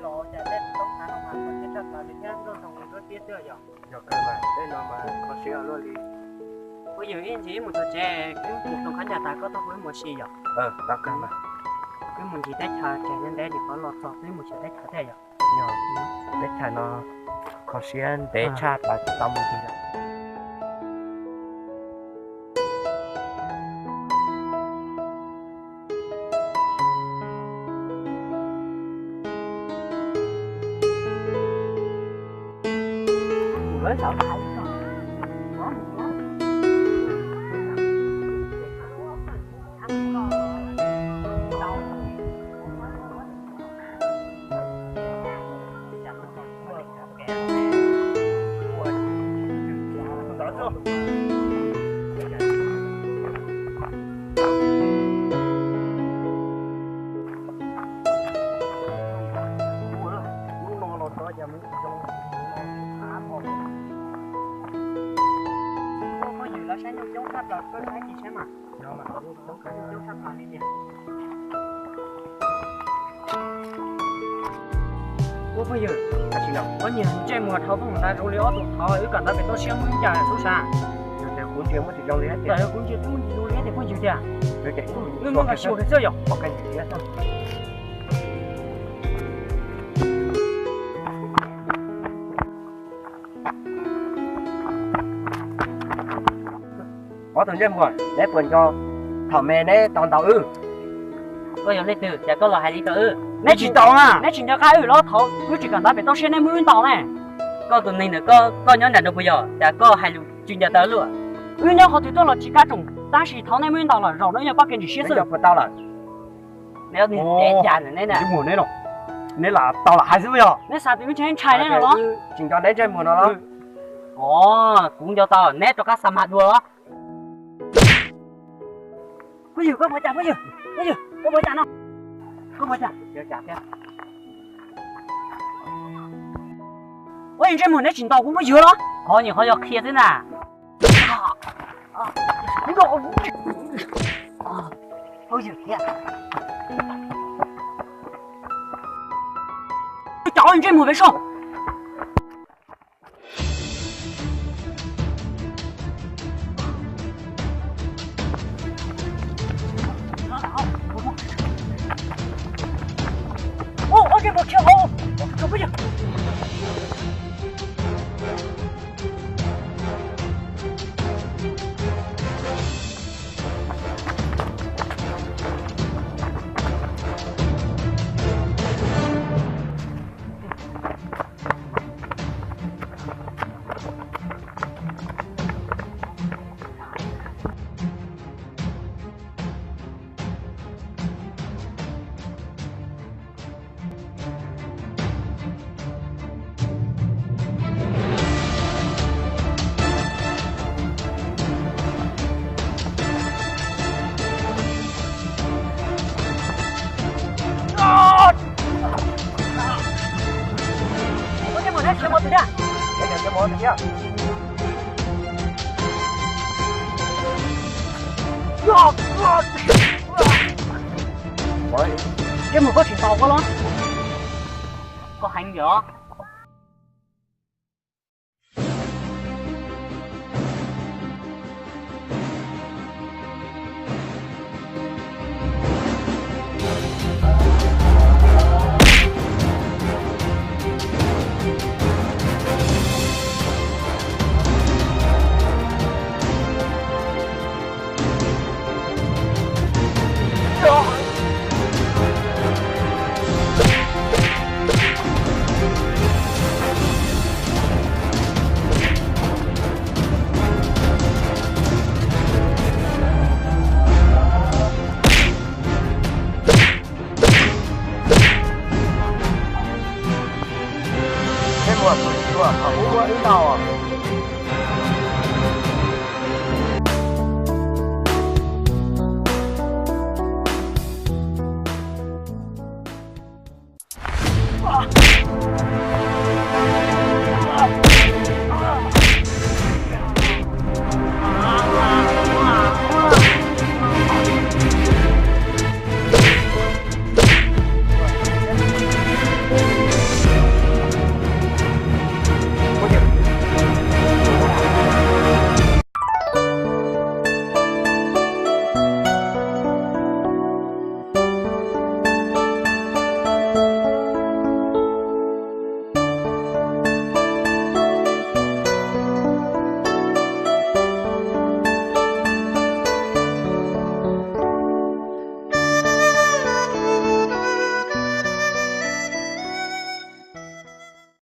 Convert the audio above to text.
Los cas tej toob hauv no mas kho siab tshaj plaws li thiab nroj zoo li lub tiab xwb yom. Yog kawg mas tej no mas kho siab luaj li. Phooj ywg, ib ntsis wb mus tom tsev, wb mus tos khaub ncaws tas koj tuaj hu wb mus ua si yom. Tau kawg mas. Wb mus ntsis teb chaws, tsev ntev ntev nim qhuav los txog, wb mus ntsis teb chaws thiab yom. Yog, teb chaws no kho siab ntev tshaj plaws tsis tau mus ntsis lawm. Ua phooj ywg, lawv saib nyuj coob tshaj plaws, koj saib tsis saib mas. Nyuj coob tshaj plaws li tiag. Ua phooj ywg, koj nyiam ntsej muag dhau tuaj mus ntawd zoo li ob tug thov wb kom ntawd pem toj siab muaj ib ncaws tub sab. Kuv ntsia muaj tsis zoo li tiag. Kuv ntsia twb muaj tsis zoo li tiag phooj ywg tiag. Wb muab nqa xyuas kiag xwb yom. Ob tug ntsej muag, neb puas nco thaum me neb tau ntaus wb? Koj yog leej twg cas koj los hais li ko wb? Neb tsis tau na. Neb tsis nco qab wb los thaum wb tsis kam ntawd pem toj siab neb muab wb ntaus ne. Koj tus neeg ntawm koj, koj nyob nram nraud puas yog cas koj hais lus tsis nco taw luaj? Wb nyob qhov twg tuaj los tsis kab tsoom, tab sis thaum neb muab wb ntaus los zaum no yog pob kev ntsim siab xwb. Neb lam tau los hais xwb yog? Neb xav tias wb ntshai ntshai neb no los? Tsis nco neb ntsej muag no los? Os, kuv nco tau, neb rov qab xa mas dua los? Phooj ywg, koj puas cas phooj ywg? Phooj ywg, koj puas cas no? Koj puas cas? Ua ntsej muag neb tsis ntaus kuv phooj ywg los? Qhov nyuam qhuav yog qhia xwb na. Cov ntsej muag pem soj. Ntsej muag koj tsis ntaus koj los? Koj heev yog.